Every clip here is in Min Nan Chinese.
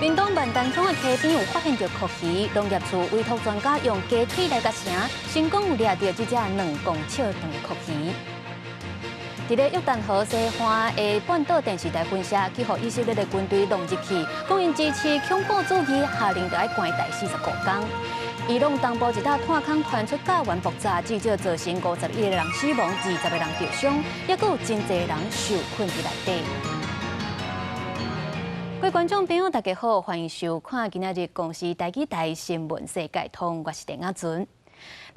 屏東萬丹鄉的溪邊有發現著蛞蝓，農業處委託專家用雞腿來共繩，成功有掠著這隻2公尺長的蛞蝓。佇咧約旦河西岸的半島電視台分社，去予以色列的軍隊弄入去，講𪜶支持恐怖主義，下令著愛關台45工。伊朗東部一搭炭礦傳出甲烷爆炸，至少造成51個人死亡，20個人著傷，猶閣有真濟人受困佇內底。各位觀眾朋友，大家好，歡迎收看今仔日公視台語台新聞世界通，我是鄭亞純。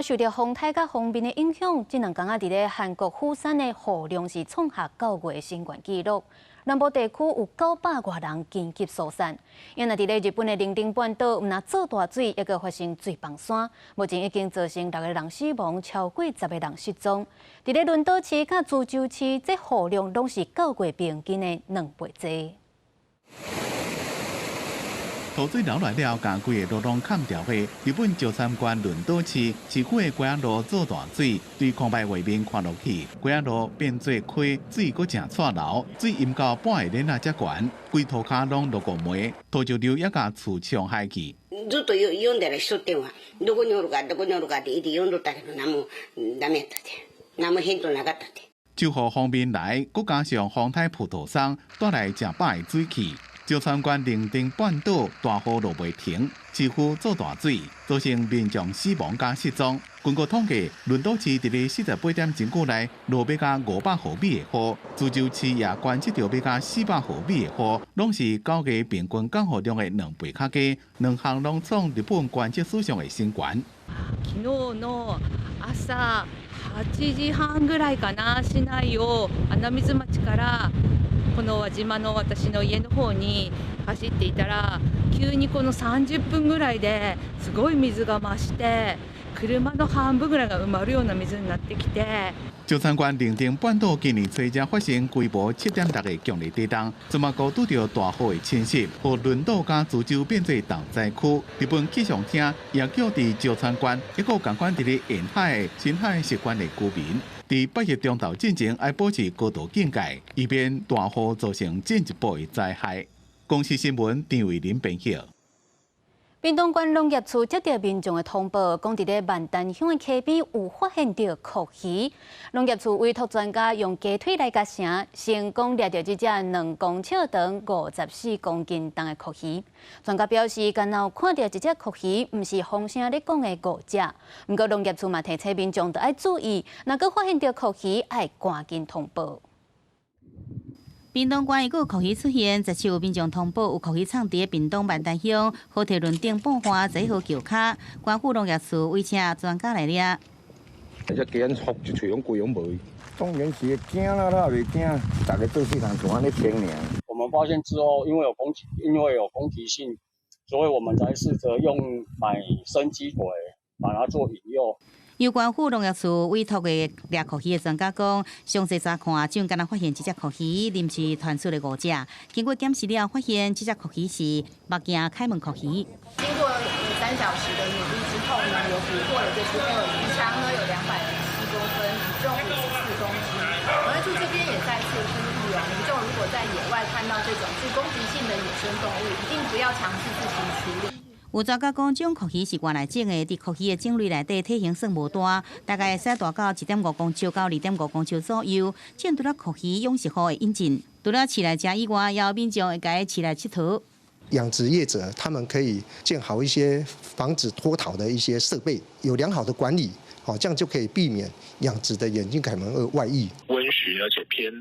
受著風颱佮鋒面的影響，這2工仔佇咧韓國釜山的雨量是創下9月新懸紀錄。南部地區有900外人緊急疏散。因為佇咧日本的能登半島，毋但做大水，猶閣發生水崩山，目前已經造成六個人死亡，超過10個人失蹤。佇咧輪島市佮珠洲市，這雨量攏是9月平均的2倍濟。土水流來了，共規个路攏崁掉的。日本石川縣輪島市市區的街仔路做大水，對空白畫面看落去，街仔路變做溪，水閣誠掣流，水淹到半个輪仔遮懸，規塗跤攏落五糜，土石流也共厝沖海去。ずっと呼んだらしとっては、どこにおるかどこにおるかって一直呼んどったけど、何もダメやったって、何も返答なかったって。秋雨鋒面來，閣加上風颱葡萄霜帶來誠飽的水汽。石川縣能登半島大雨落袂停，市區做大水，造成民眾死亡佮失蹤。根據統計，輪島市佇咧48點鐘久內落欲加500毫米的雨，珠洲市也觀測著欲加400毫米的雨，攏是9月平均降雨量的2倍較加，兩項攏創日本觀測史上的新懸。昨日の朝8時半ぐらいかな、市内を穴水町からこの輪島の私の家の方に走っていたら、急にこの30分ぐらいですごい水が増して、車の半分ぐらいが埋まるような水になってきて。石川縣能登半島今年初才發生規模7.6的強烈地動，這馬閣拄著大雨的侵襲，予輪島佮珠洲變做重災區。日本氣象廳也叫佇石川縣一個仝款佇咧沿海的新海習慣的居民，佇8日中晝進前愛保持高度警戒，以免大雨造成進一步的災害。公視新聞張偉林編譯。屏東縣農業處接到民眾的通報，講佇咧萬丹鄉的溪邊有發現著蛞蝓。農業處委託專家用雞腿來共繩，成功掠著這隻2公尺長、54公斤重的蛞蝓。專家表示，敢若有看著一隻蛞蝓，毋是風聲咧講的五隻。毋過農業處嘛提醒民眾著愛注意，若閣發現著蛞蝓，愛趕緊通報。屏東縣閣有蛞蝓出現，十七有民眾通報有蛞蝓藏佇屏東萬丹鄉好提崙頂半花十一號橋跤，縣府農業處委請專家來掠。隻雞仔福一喙攏規攏無。當然是會驚啦，哪會袂驚？逐个做細漢像按呢穿爾。我們發現之後，因為有攻擊性，所以我們才試著用買生雞腿把它做引誘。由縣府農業處委託的掠蛞蝓的專家講，詳細查看，只敢若發現這隻蛞蝓臨時傳出的五隻。經過檢視了，發現這隻蛞蝓是目鏡凱門蛞蝓。經過3小時的努力之後呢，有捕獲了這隻鱷魚，長呢有207公分，體重54公斤。農業處這邊也再次呼籲哦，民眾如果在野外看到這種具攻擊性的野生動物，一定不要嘗試自行處理。有專家講，這種蛞蝓是外來種的，佇蛞蝓的種類內底體型算無大，大概會使大到1.5公尺到2.5公尺左右。這除了蛞蝓養殖戶會引進，除了飼來食以外，也有民眾會共飼來𨑨迌。養殖業者他們可以建好一些防止脫逃的一些設備，有良好的管理，好，這樣就可以避免養殖的眼鏡凱門鱷外溢。溫馴而且偏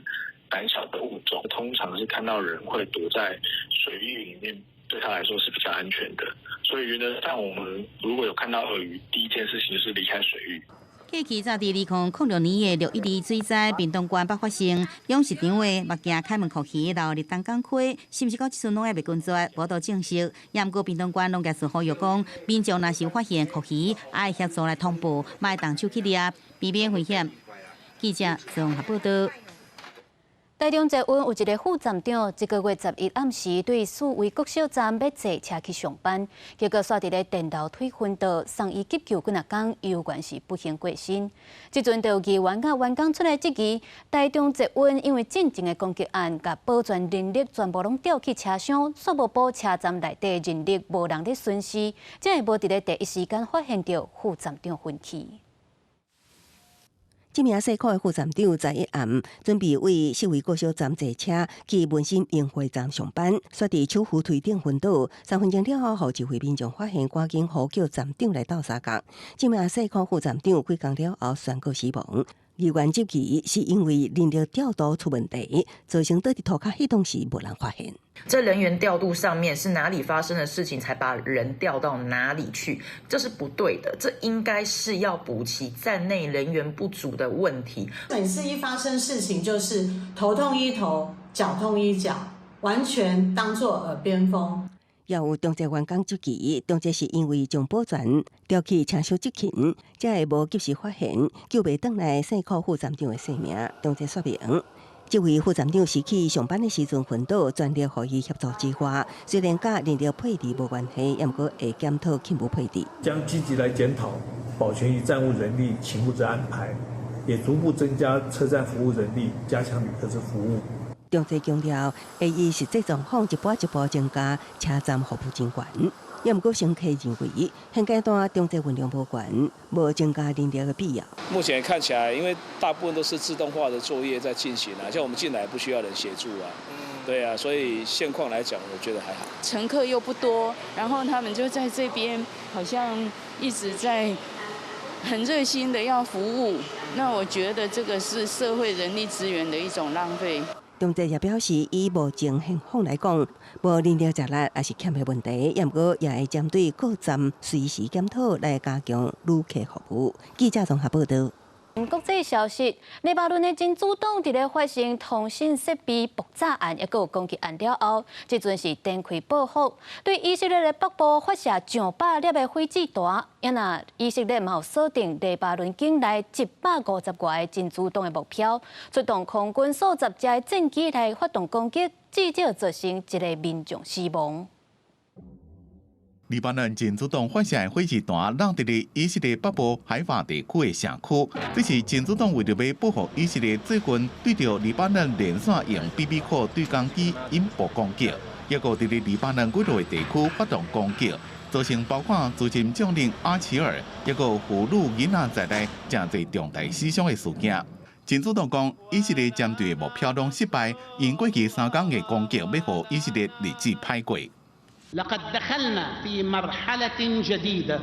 膽小的物種，通常是看到人會躲在水域裡面，對他來說是比較安全的。所以原則上，我們如果有看到鱷魚，第一件事情就是離開水域。過去早佇2006年的6·12水災，屏東縣捌發生養殖場的目鏡凱門蛞蝓流入東港溪，是毋是到這陣攏猶未根絕，無法度證實。也毋過屏東縣農業處呼籲講，民眾若是有發現蛞蝓，愛協助來通報，莫動手去掠，避免危險。記者綜合報道。台中捷運有一个副站長，這个月11暗時對四維國小站欲坐車去上班，結果煞佇咧電樓梯昏倒，送醫急救幾若工，猶原是不幸過身。這陣就有議員佮員工出來質疑，台中捷運因為進前的攻擊案，共保全人力全部攏調去車廂，煞無補車站內底人力無人咧巡視，才會無佇咧第一時間發現著副站長昏去。這名西區的副站長11暗準備對四維國小站坐車去文心明惠站上班，煞佇手扶梯頂昏倒。3分鐘了後，予一位民眾發現，趕緊呼叫站長來鬥相共。這名西區副站長幾工了後宣告死亡。議員質疑是因為人力調度出問題，造成倒佇塗跤彼當時無人發現。這人員調度上面是哪裡發生的事情，才把人調到哪裡去？這是不對的，這應該是要補齊站內人員不足的問題。每次一發生事情，就是頭痛醫頭，腳痛醫腳，完全當作耳邊風。也有中捷員工質疑，中捷是因為將保全調去車廂執勤，才會無及時發現救袂轉來姓柯副站長的性命。中捷說明，這位副站長是去上班的時陣昏倒，全力予伊協助之外，雖然佮人力配置無關係，也毋過會檢討勤務配置。將積極來檢討保全與站務人力勤務之安排，也逐步增加車站服務人力，加強旅客之服務。中捷強調，會依實際狀況一步一步增加車站服務人員。也毋過乘客認為，現階段中捷運量無懸，無增加人力的必要。目前看起來，因為大部分都是自動化的作業在進行啊，像我們進來不需要人協助啊，對啊，所以現況來講，我覺得還好。乘客又不多，然後他們就在這邊，好像一直在很熱心的要服務，那我覺得這個是社會人力資源的一種浪費。中捷也表示，以目前現況來講，無人力食力也是欠的問題，也毋過也會針對各站隨時檢討來加強旅客服務。記者綜合報道。國際消息，黎巴嫩的真主黨佇咧發生通訊設備爆炸案，抑閣有攻擊案了後，這陣是展開報復，對以色列的北部發射上百粒的火箭彈。也若以色列嘛有鎖定黎巴嫩境內150外个真主黨的目標，出動空軍數十架的戰機來發動攻擊，至少造成一个民眾死亡。黎巴嫩真主黨發射的火箭彈落佇咧以色列北部海法地區的社區，這是真主黨為著欲報復以色列最近對著黎巴嫩連續用 BB 扣對空機引爆攻擊，抑閣佇咧黎巴嫩幾個地區發動攻擊，造成包括資深將領阿齊爾，抑閣婦女囡仔在內，誠濟重大死傷的事件。真主黨講，以色列針對的目標攏失敗，𪜶過去3工的攻擊欲予以色列日子歹過。 لقد دخلنا في مرحلة جديدة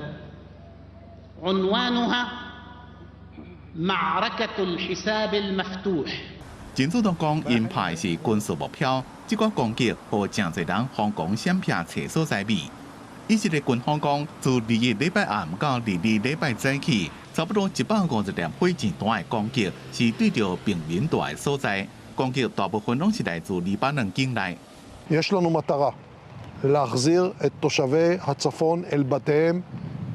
عنوانها معركة الحساب المفتوح。真主黨講，𪜶拍的是軍事目標，這個攻擊予誠濟人瘋狂閃避揣所在避。以色列軍方講，自21禮拜暗到22禮拜早起，差不多150粒火箭彈的攻擊是對著平民住的所在，攻擊大部分攏是來自黎巴嫩境內。 יש לנו מטרה להחזיר את תושבי הצפון אל בתיהם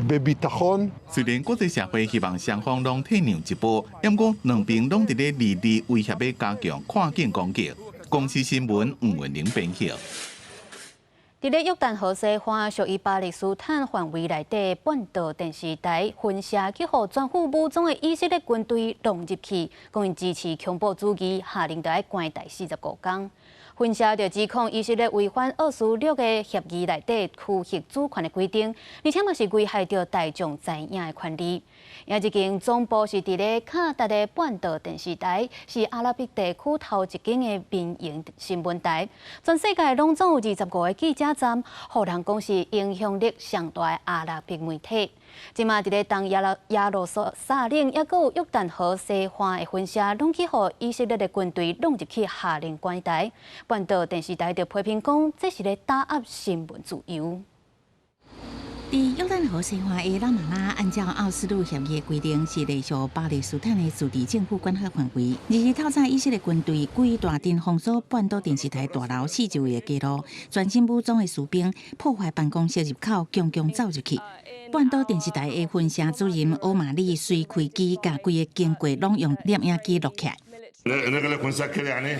בביטחון。雖然國際社會希望雙方攏退讓一步，毋過兩邊攏佇咧二二威脅欲加強跨境攻擊。公視新聞吳文玲編輯。佇咧約旦河西岸屬於巴勒斯坦範圍內底半島電視台分社去予全副武裝的以色列軍隊弄入去，講𪜶支持恐怖主義，下令著愛關台45工。分社就指控以色列違反奧斯陸的協議內底區域主權的規定，而且嘛是危害著大眾知影的權利。也這間總部是佇咧卡達的半島電視台，是阿拉伯地區頭一間的民營新聞台。全世界攏總有25个記者站，予人講是影響力上大的阿拉伯媒體。這馬佇咧東耶路撒冷，抑閣有約旦河西岸的分社，攏去予以色列的軍隊弄入去下令關台。半島電視台就批評講，這是咧打壓新聞自由。佇約旦河西岸的拉馬拉，按照奧斯陸協議的規定，是隸屬巴勒斯坦的自治政府管轄範圍。二日透早，以色列軍隊規大陣封鎖半島電視台大樓四周圍的街路，全身武裝的士兵破壞辦公室入口，強強走入去。半島電視台的分社主任歐馬里隨開機，共規个經過攏用攝影機錄起來。نغلق ونسكر يعني؟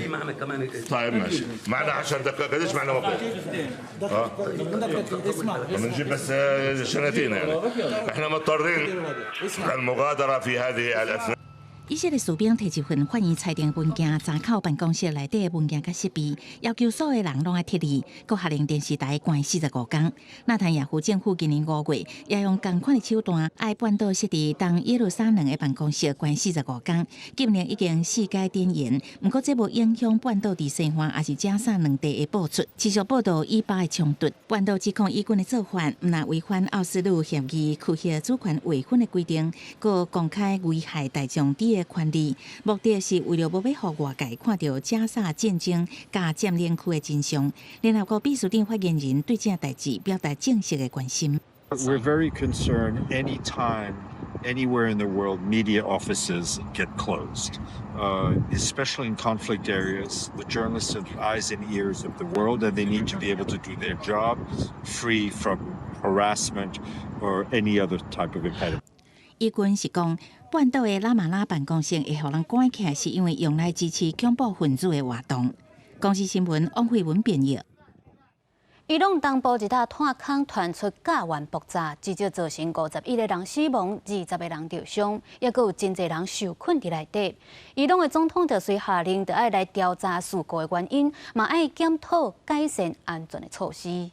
طيب ماشي، معنا 10 دقائق، قديش معنا وقت؟ اه بنجيب بس شناتينا، يعني احنا مضطرين المغادرة في هذه الأثناء. 以色列士兵提一份法院裁定文件，查扣辦公室內底的文件佮設備，要求所有人攏愛撤離，閣下令電視台關45工。納坦雅胡政府今年5月也用仝款的手段，愛半島設佇東耶路撒冷的辦公室關四十五工，禁令已經四改展延。毋過這無影響半島佇西岸抑是加薩兩地的播出，持續報道以巴的衝突。半島指控以軍的做法，毋但違反奧斯陸協議區域主權劃分的規定，閣公開危害大眾佇的權利，目的是為著無欲予外界看著加薩戰爭佮佔領區的真相。聯合國秘書長發言人對這代誌表達正式的關心。 We're very concerned anytime, anywhere in the world, media offices get closed, especially in conflict areas. The journalists are the eyes and ears of the world, and they need to be able to do their job free from harassment or any other type of impediment. 以軍是講，半島的拉馬拉辦公室會予人關起來，是因為用來支持恐怖分子的活動。公視新聞王慧文編譯。伊朗東部一搭炭礦傳出甲烷爆炸，至少造成51個人死亡，20個人受傷，抑閣有真濟人受困佇內底。伊朗的總統就隨下令，著愛來調查事故的原因，嘛愛檢討改善安全的措施。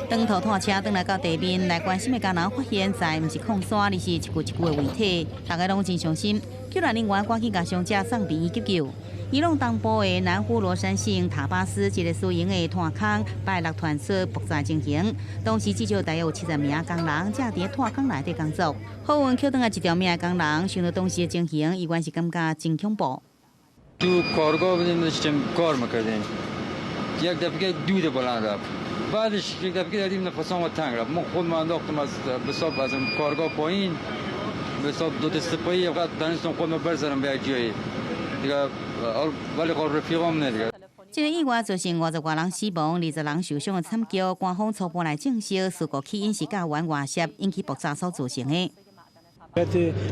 長途炭車轉來到地面來關心的工人發現，在毋是礦山，而是一具一具的遺體，大家攏真傷心。救援人員趕緊共傷者送病院急救。伊朗東部的南呼羅珊省塔巴斯一个私營的炭礦，拜六傳出爆炸情形，當時至少大約有70名工人正佇炭礦內底工作。好運抾轉來一條命的工人，想到當時的情形，依然是感覺真恐怖。 تو کارگاه بودیم، داشتیم کار میکردیم، یک دفعه دود بلند رفت، بعدش یک دفعه دیدیم نفسام تنگ رفت، ما خود ما انداختم از به از کارگاه پایین، به حساب دو دست پایی فقط تونستم خودم برزنم به یک جایی دیگه، ولی خب رفیقام نه دیگه. 這个意外造成50外人死亡、20人受傷的慘劇，官方初步來證實，事故起因是甲烷外泄引起爆炸所造成的。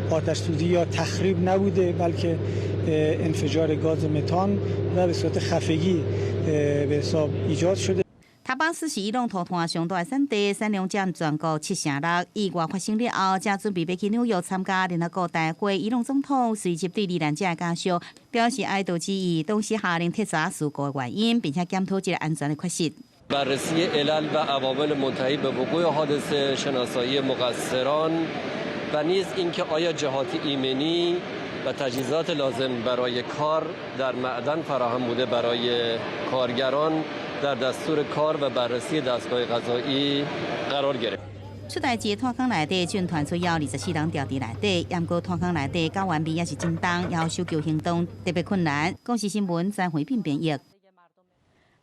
آتش سوزی یا تخریب نبوده، بلکه انفجار گاز متان و به صورت خفگی به حساب ایجاد شده. 塔巴斯是伊朗塗炭上大的產地，產量佔全國7成6。意外發生了後，正準備欲去紐約參加聯合國大會，伊朗總統隨即對罹難者的家屬表示哀悼之意，同時下令徹查事故的原因，並且檢討這个安全的缺失。 بررسی علل و عوامل منتهی به وقوع حادثه، شناسایی مقصران و نیز اینکه آیا جهات ایمنی و تجهیزات لازم برای کار در معدن فراهم بوده برای کارگران، در دستور کار و بررسی دستگاه قضایی قرار گرفت. 出代誌炭礦內底，竟傳出有24人牢佇內底，毋過炭礦內底甲烷味也是真重，要搜救行動特別困難。公視新聞詹惠斌編譯。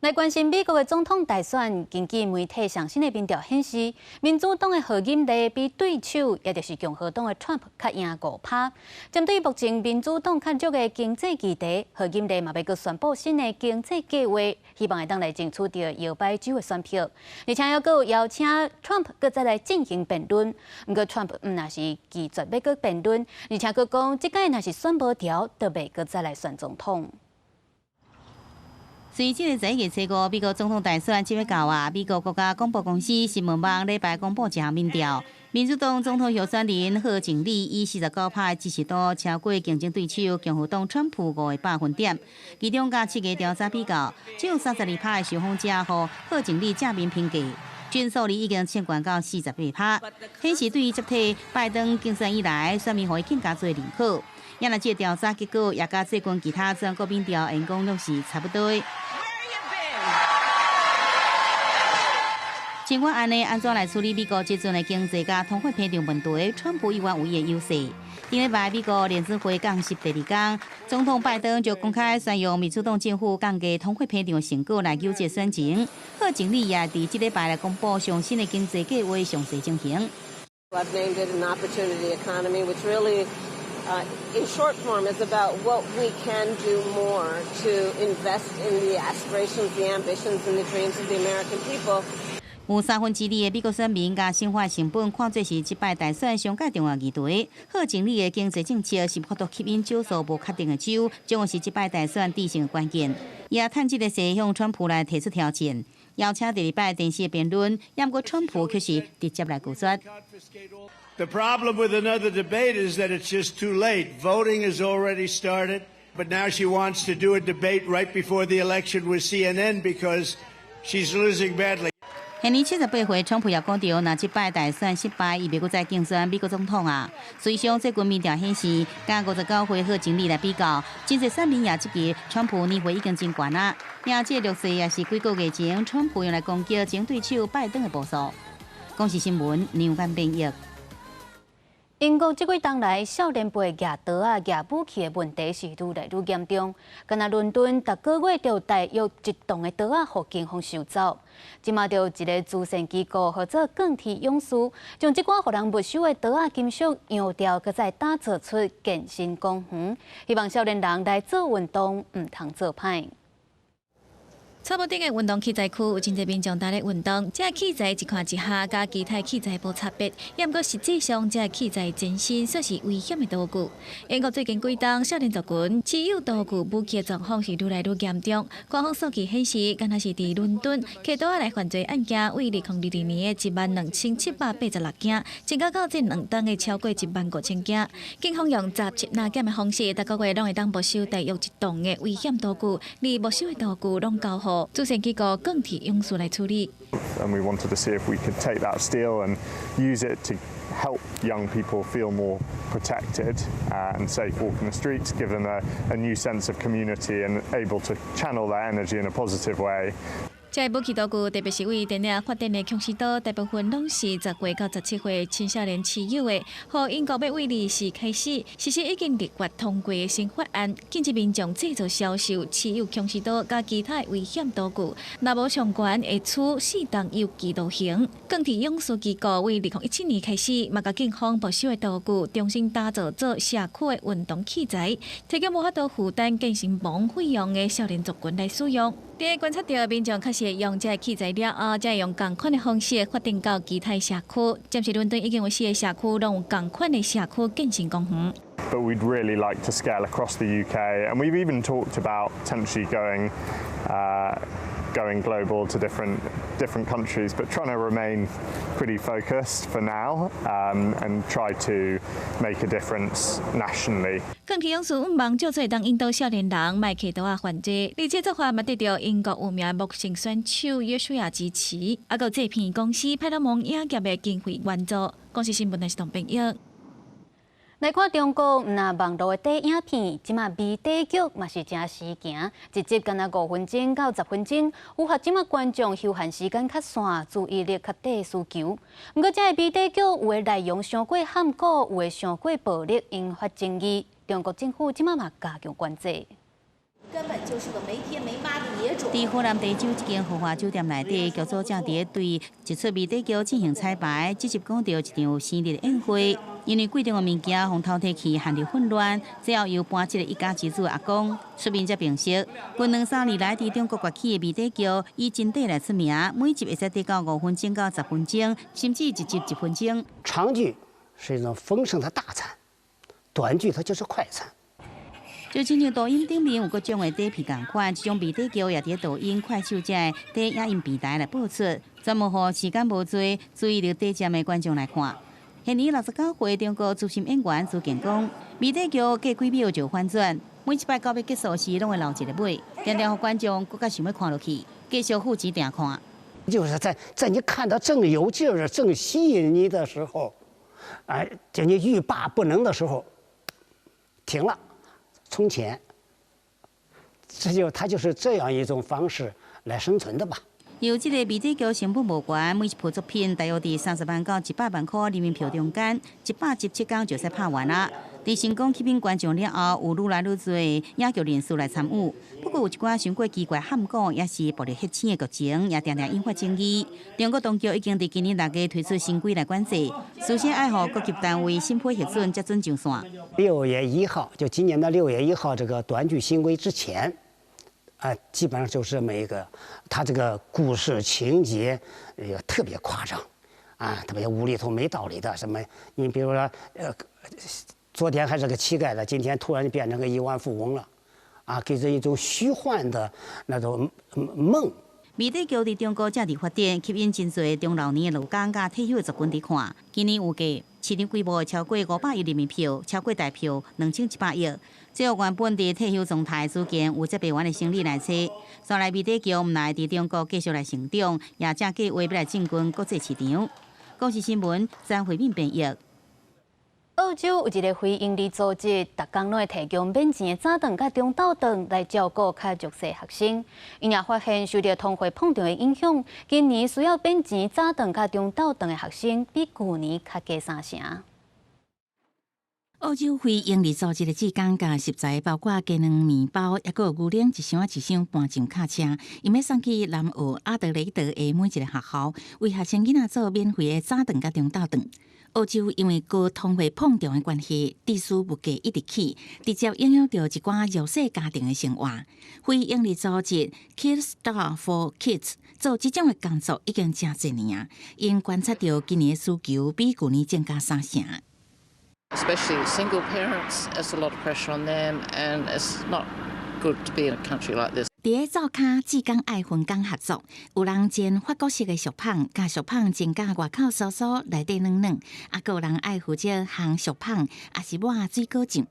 來關心美國的總統大選，根據媒體上新的民調顯示，民主黨的賀錦麗比對手，也就是共和黨的川普較贏5趴。針對目前民主黨較弱的經濟議題，賀錦麗嘛欲閣宣布新的經濟計劃，希望會當來爭取著搖擺州的選票。而且猶閣有邀請川普閣再來進行辯論。毋過川普毋但是拒絕欲閣辯論，而且閣講，這擺若是選無著，就袂閣再來選總統。隨這个11月初5，美國總統大選就欲到啊！美國國家廣播公司新聞網禮拜公布一項民調，民主黨總統候選人賀錦麗以49趴支持度超過競爭對手共和黨川普5個百分點。其中佮7個調查比較，只有32趴的受訪者予賀錦麗正面評價，總數字已經衝懸到48趴，顯示對於接替拜登競選以來，選民予伊更加濟認可。也若這个調查結果也佮最近其他全國民調言講攏是差不多的。盡管按呢，按怎來處理美國這陣的經濟佮通貨膨脹問題，川普依然有伊的優勢。頂禮拜美國聯準會降息第二工，總統拜登就公開宣揚民主黨政府降低通貨膨脹的成果來糾結選情。賀錦麗也佇這禮拜來公布上新的經濟計劃詳細情形。 I've named it an opportunity economy, which really, in short form, is about what we can do more to invest in the aspirations, the ambitions, and the dreams of the American people. 有三分之二的美國選民共生活成本看做是這擺大選上蓋重要議題。賀錦麗的經濟政策是否都吸引少數無確定的州，將會是這擺大選致勝的關鍵。也趁這個勢向川普來提出挑戰，邀請第二擺電視辯論，毋過川普卻是直接來拒絕。 The problem with another debate is that it's just too late. Voting has already started, but now she wants to do a debate right before the election with CNN because she's losing badly. 現年78歲，川普也講著，若這擺大選失敗，伊袂閣再競選美國總統啊。事實上，最近民調顯示，佮59歲賀錦麗來比較，真濟選民也質疑川普年歲已經真懸啊。而這個劣勢也是幾個月前，川普用來攻擊前對手拜登的步數。公視新聞梁簡編譯。英國這幾冬來，少年輩攑刀仔、攑武器的問題是愈來愈嚴重。敢若倫敦，逐個月就大約一棟的刀仔予警方收走。這馬就有一个慈善機構號做鋼鐵勇士，將這寡予人沒收的刀仔金屬溶掉，閣再打造出健身公園，希望少年人來做運動，毋通做歹。草坡頂的運動器材區有真濟民眾佇咧運動，這器材一看一下，佮其他器材無差別，也毋過實際上這器材前身算是危險的道具。英國最近幾冬少年族群持有道具武器的狀況是愈來愈嚴重。官方數據顯示，敢若是佇倫敦，揢刀仔來犯罪案件，為2022年的12,786件，增加到這兩冬的超過15,000件。警方用雜七拿減的方式，逐個月攏會當沒收大約一棟的危險道具，而沒收的道具攏交予慈善機構鋼鐵勇士來處理。 And we wanted to see if we could take that steel and use it to help young people feel more protected and safe walking the streets, give them a new sense of community and able to channel that energy in a positive way. 這个武器道具，特別是為電影發展的槍士刀，大部分攏是10歲到17歲青少年持有的。予英國欲為2024開始實施已經立法通過的新法案，禁止民眾製造、銷售、持有槍士刀佮其他危險道具。若無上懸會處4冬有期徒刑。鋼鐵勇士機構為2017年開始，嘛共警方沒收的道具重新打造做社區的運動器材，提供無法度負擔健身房費用的少年族群來使用。佇觀察著民眾確實會用這个器材了後，才會用仝款的方式發展到其他社區。暫時倫敦已經有四个社區攏有仝款的社區健身公園。 But we'd really like to scale across the UK, and we've even talked about potentially going global to different countries, but trying to remain pretty focused for now and try to make a difference nationally. 鋼鐵勇士向望藉此會當引導少年人莫揢刀仔犯罪，而這做法嘛得著英國有名ボクシング選手約書亞支持，啊，閣製片公司派拉蒙影業的經費援助。公視新聞的是董編譯。來看中國，毋但網路的短影片，這馬迷底劇嘛是誠時行，一集敢若5分鐘到10分鐘，符合這馬觀眾休閒時間較散，注意力較短的需求。毋過，這个迷底劇有的內容傷過譀古，有的傷過暴力，引發爭議。中國政府這馬嘛加強管制。根本就是個沒爹沒媽的野種。佇河南鄭州這間豪華酒店內底，劇組正佇對一齣迷底劇進行彩排，這集講著一場生日宴會，因為貴重的物件予偷提去，陷入混亂，最後由扮這个一家之主的阿公出面才平息。近兩三年來，佇中國崛起的迷底劇以真短來出名，每集會使短到5分鐘到10分鐘，甚至一集1分鐘。長劇是一種豐盛的大餐，短劇它就是快餐。就親像抖音頂面有各種的短片仝款，這種迷底劇也佇抖音、快手這个短影音平台來播出，專門予時間無濟、注意力短暫的觀眾來看。現年69歲中國資深演員朱建講，迷底劇過幾秒就反轉，每一擺到欲結束時，攏會留一个尾，定定予觀眾閣較想欲看落去，繼續付錢訂看。就是在你看到正有勁兒、正吸引你的時候，哎，叫你欲罷不能的時候，停了。充錢，這就他就是這樣一種方式來生存的吧。由這个迷底劇成本無懸，每一部作品大約佇30萬到100萬塊人民幣中間，117天就使拍完啦。佇成功吸引觀眾了後，有愈來愈濟影劇人士來參與。不過有一寡傷過奇怪譀古，抑是暴力血腥的劇情，也定定引發爭議。中國當局已經佇今年6月推出新規來管制，事先愛予各級單位審批核准，才准上線。6月1號，就今年的6月1號，這個短劇新規之前，啊，基本上就是這麼一個，他這個故事情節也特別誇張，啊，特別無厘頭、沒道理的什麼，你比如說，昨天還是個乞丐的，今天突然就變成個億萬富翁了，啊，給人一種虛幻的那種夢。迷底橋佇中國正佇發展，吸引真濟中老年的勞工佮退休的族群佇看。今年預計市場規模會超過500億人民幣，超過台票2100億。最後原本佇退休狀態，資金有這百萬的生理來揣。煞來迷底橋毋但佇中國繼續來成長，也正計劃欲來進軍國際市場。公視新聞張慧敏編譯。澳洲有一个非營利組織，逐工攏會提供免錢的早頓佮中晝頓來照顧較弱勢學生。𪜶也發現受著通貨膨脹的影響，今年需要免錢早頓佮中晝頓的學生比舊年較低三成。澳洲非營利組織的志工共食材，包括雞卵麵包，抑閣有牛奶，一箱一箱搬上卡車，𪜶欲送去南澳阿德雷德的每一个學校，為學生囡仔做免費的早頓佮中晝頓。澳洲因為高通貨膨脹的關係，致使物價一直起，直接影響著一寡弱勢家庭的生活。非營利組織 Kickstart for Kids 做這種的工作已經誠濟年啊，𪜶觀察著今年的需求比舊年增加三成。 Especially single parents, there's a lot of pressure on them, and it's not good to be in a country like this. 佇咧灶跤，志工愛分工合作，有人煎法國式的俗麭，共俗麭煎甲外口酥酥，內底軟軟；啊，閣有人愛負責烘俗麭，抑是抹水果醬。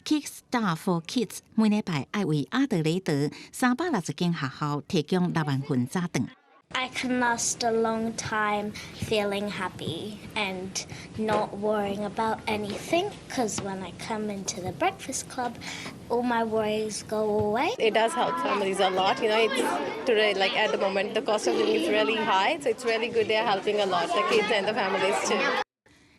Kickstart for Kids 每禮拜愛為阿德雷德360間學校提供6萬份早頓。 I can last a long time feeling happy and not worrying about anything because when I come into the breakfast club, all my worries go away. It does help families a lot. It's today, like at the moment, the cost of living is really high, so it's really good. They're helping a lot, the kids and the families too.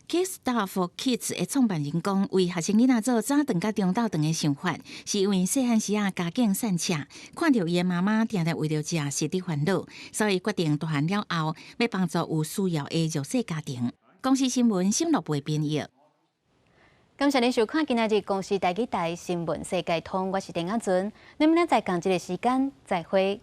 Kickstart for Kids 的創辦人講，為學生囡仔做早頓佮中晝頓的想法，是因為細漢時啊家境散赤，看著伊的媽媽定定為著食食佇煩惱，所以決定大漢了後，欲幫助有需要的弱勢家庭。公視新聞沈樂貝編譯。感謝您收看今仔日公視台語台新聞世界通，我是鄧亞尊，咱明仔載仝這个時間再會。